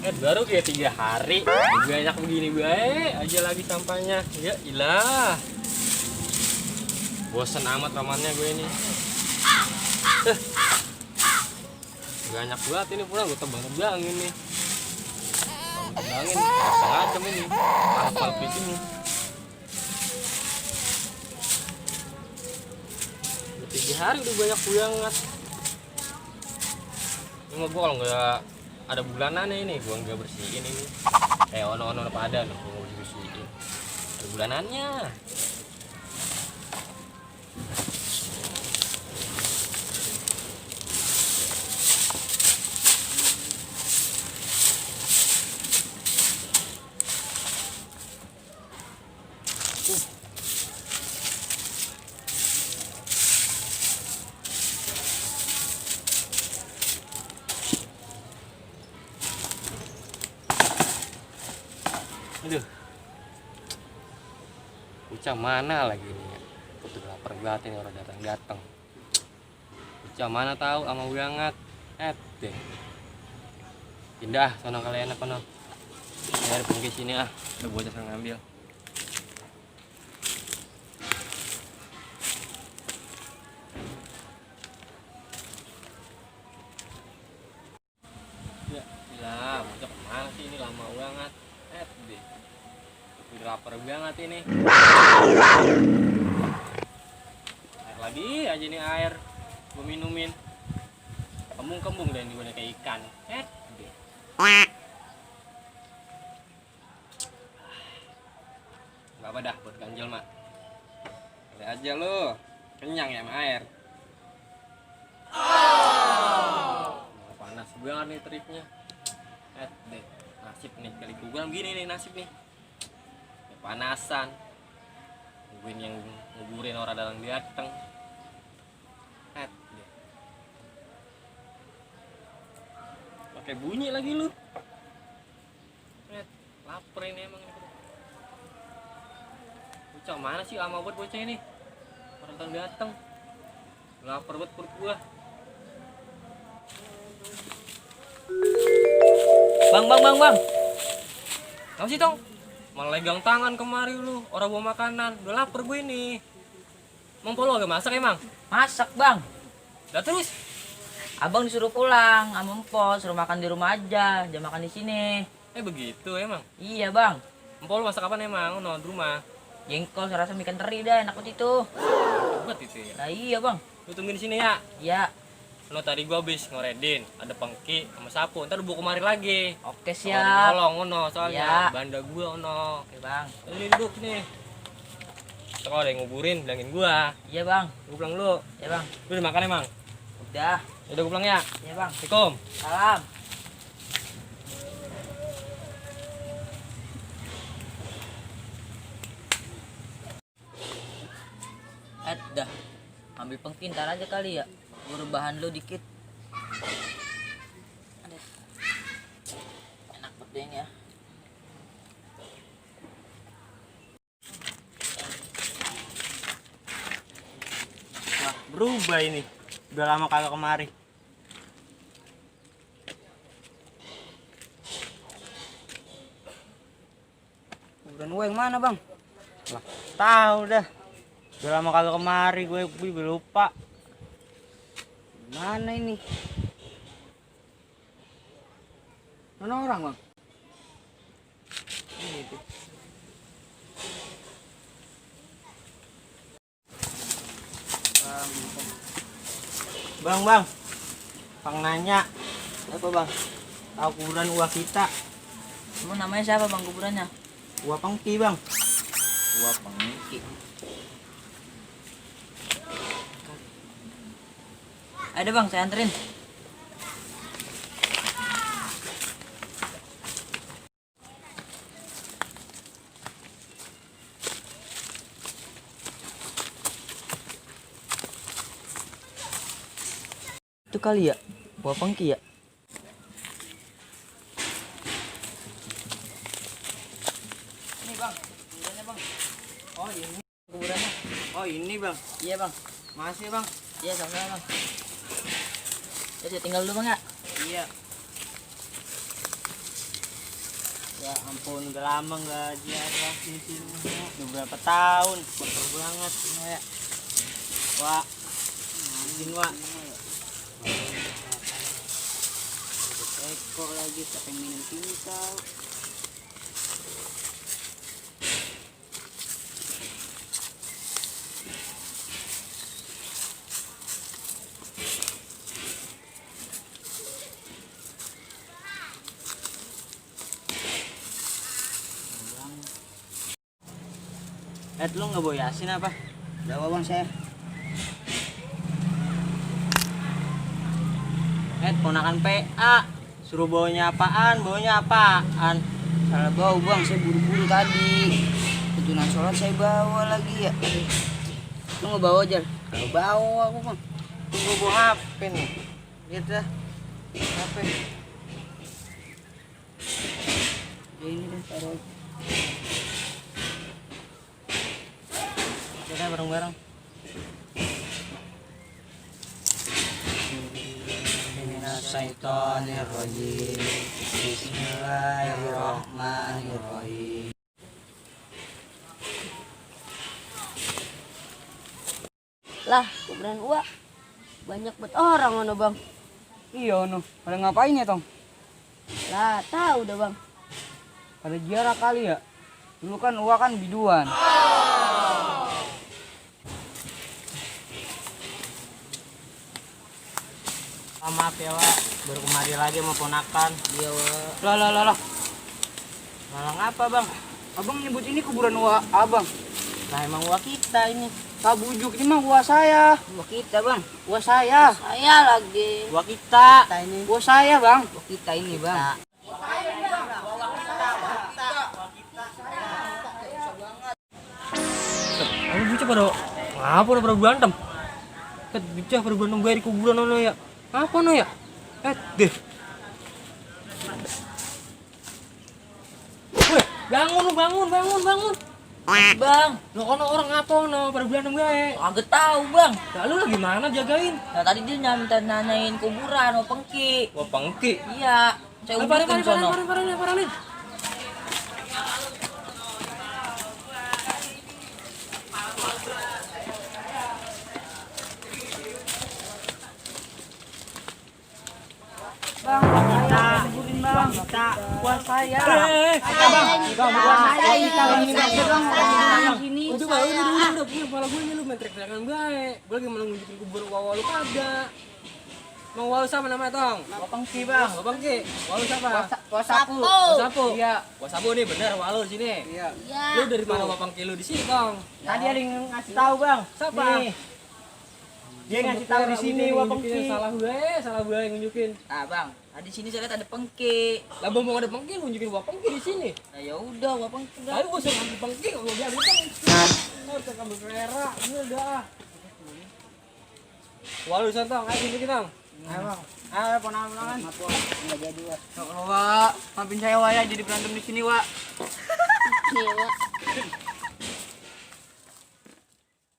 Baru kayak 3 hari banyak begini baik aja lagi sampahnya. Ya ilah, bosen amat romannya gue ini. Banyak banget ini, pulang gue tebang-tebangin nih. Tebangin macam ini hafal ini. Udah 3 hari udah banyak banget. Ini gue kalau nggak ada bulanannya ini gue nggak bersihin ini. Ono pada nih gue nggak bersihin. Ada bulanannya. Aduh, bocah mana lagi ini ya? Aku tuh lapar banget ini orang datang. Bocah mana tahu sama banget. Deh. Pindah, sono kalian apa no? Saya pergi sini ah, udah bocah sang ngambil. Ya, gila, bocah kemana sih ini lama banget. Deh. Udah lapar banget ini. Air lagi aja nih air. Gue minumin. Kembung-kembung dan gue kayak ikan. Deh. Gak apa dah buat ganjel mak. Lihat aja lo. Kenyang ya sama air. Panas banget nih tripnya. Deh. Nasib nih kali gue gini nih nasib nih. Panasan. Nungguin yang nguburin orang datang datang. Pakai bunyi lagi lu. Lapar ini emang. Bocah mana sih lama buat bocah ini. Orang datang. Lapar banget perut gua. Bang. Apa sih tong? Malah legang tangan kemari lu. Orang bawa makanan. Udah lapar gue ini. Emang polo agak masak emang? Masak bang. Udah terus? Abang disuruh pulang sama Empos, suruh makan di rumah aja, jangan makan di sini. Begitu emang? Iya bang. Empol masak apa emang? Di rumah? Jengkol serasa ikan teri dah, enak banget itu. Buat itu ya? Nah iya bang. Lu tungguin di sini ya? Iya. Tadi gua habis ngoredin, ada pengki sama sapu. Ntar bawa kemari lagi. Oke siap. Tolong soalnya ya. banda gua Oke bang. Ini duduk nih. Kalau ada yang nguburin, bilangin gua. Iya bang. Gua pulang dulu. Iya bang. Lu udah makan emang? Udah. Udah gua pulang ya? Iya bang. Assalamualaikum. Salam. Dah. Ambil pengki ntar aja kali ya. Gue rebahan lu dikit. Aduh. Enak banget ya. Wah, berubah ini. Udah lama kagak kemari. Kuburan gue yang mana bang? Lah, tahu dah. Udah lama kagak kemari, gue lupa. Mana ini? Mana orang bang? Ini tuh. Bang, Pang nanya. Apa bang? Tahu kuburan uang kita? Emang namanya siapa bang kuburannya? Uang Pengki, Bang. Gua pengki. Ada bang, saya anterin. Itu kali ya, buah pengki ya. Ini bang, kuburannya bang. Oh, ini. Kuburannya. Oh, ini, Bang. Iya bang. Masih, Bang. Iya sama-sama bang. Ya saya tinggal dulu bang ya. Iya. Ya ampun, udah lama nggak ziarah di sini. Udah berapa tahun? Kotor banget ini ya. Wah, anjing Wak. Ekor lagi sampai minum tingkau. Lu nggak bawa Yasin apa? Udah bang saya. Ponakan PA. Suruh bawanya apaan? Bawanya apaan? Salah bawa bang, saya buru-buru tadi. Tuntunan sholat saya bawa lagi ya. Lu nggak bawa Jar? Kalau bawa aku bang. Tunggu bawa HP nih. Lihat dah. HP. Ya ini deh taruh. Kita bareng-bareng. Minasyaitonirrajim. Bismillahirrahmanirrahim. Lah, kuburan uak banyak buat orang ono bang. Iya no, pada ngapain ya tong? Lah, tahu dah bang. Pada ziarah kali ya. Dulu kan Uwa kan biduan. Maaf ya Wak, baru kemari lagi mau ponakan. Iya Wak. Lah. Malang apa bang? Abang nyebut ini kuburan Uwa abang. Lah emang Wak kita ini. Tak bujuk ini mah Uwa saya. Uak kita bang. Uwa saya. Saya lagi. Wak kita. Uwa saya bang. Uak kita ini bang. Aku bocah pada apa pada berantem? Ket bocah pada berantem gue di kuburan ono ya. Apa no ya? Deh. Weh, bangun lu, bangun. Bang, Lo ono orang apa no pada berantem gue? kagak tahu bang. Lalu lagi mana jagain? Nah tadi dia minta nanyain kuburan, mau pengki. Wah, pengki. Iya, saya ujukin sono. Paranin. Kita Uwa saya. Udah punya kepala gue ini lu main teriak-teriakan gue. Gue lagi mau nunjukin kubur wawa lu kagak. Mau walu siapa namanya tong? Pengki bang. Pengki. Walu siapa? Wasapu. Wasapu. Iya. Wasapu nih bener walu di sini. Iya. Lu dari mana Pengki lu di sini tong? Tadi ada yang ngasih tahu bang. Siapa? Nih. Dia ngasih tahu di sini Uwa Pengki. Salah gue yang nunjukin. Ah bang, tadi sini saya lihat ada pengki. Lah mau ada Pengki nunjukin gua Pengki di sini. Nah ya udah, gua pengki. Tadi gua suruh ambil Pengki kalau dia ambil kan. Harus ambil selera, bener dah. Walu santong, ayo sini kita. Ayo bang. Ayo ponakan. Enggak jadi Wak. Wak, maafin saya Wak ya jadi berantem di sini Wak. Iya, Wak.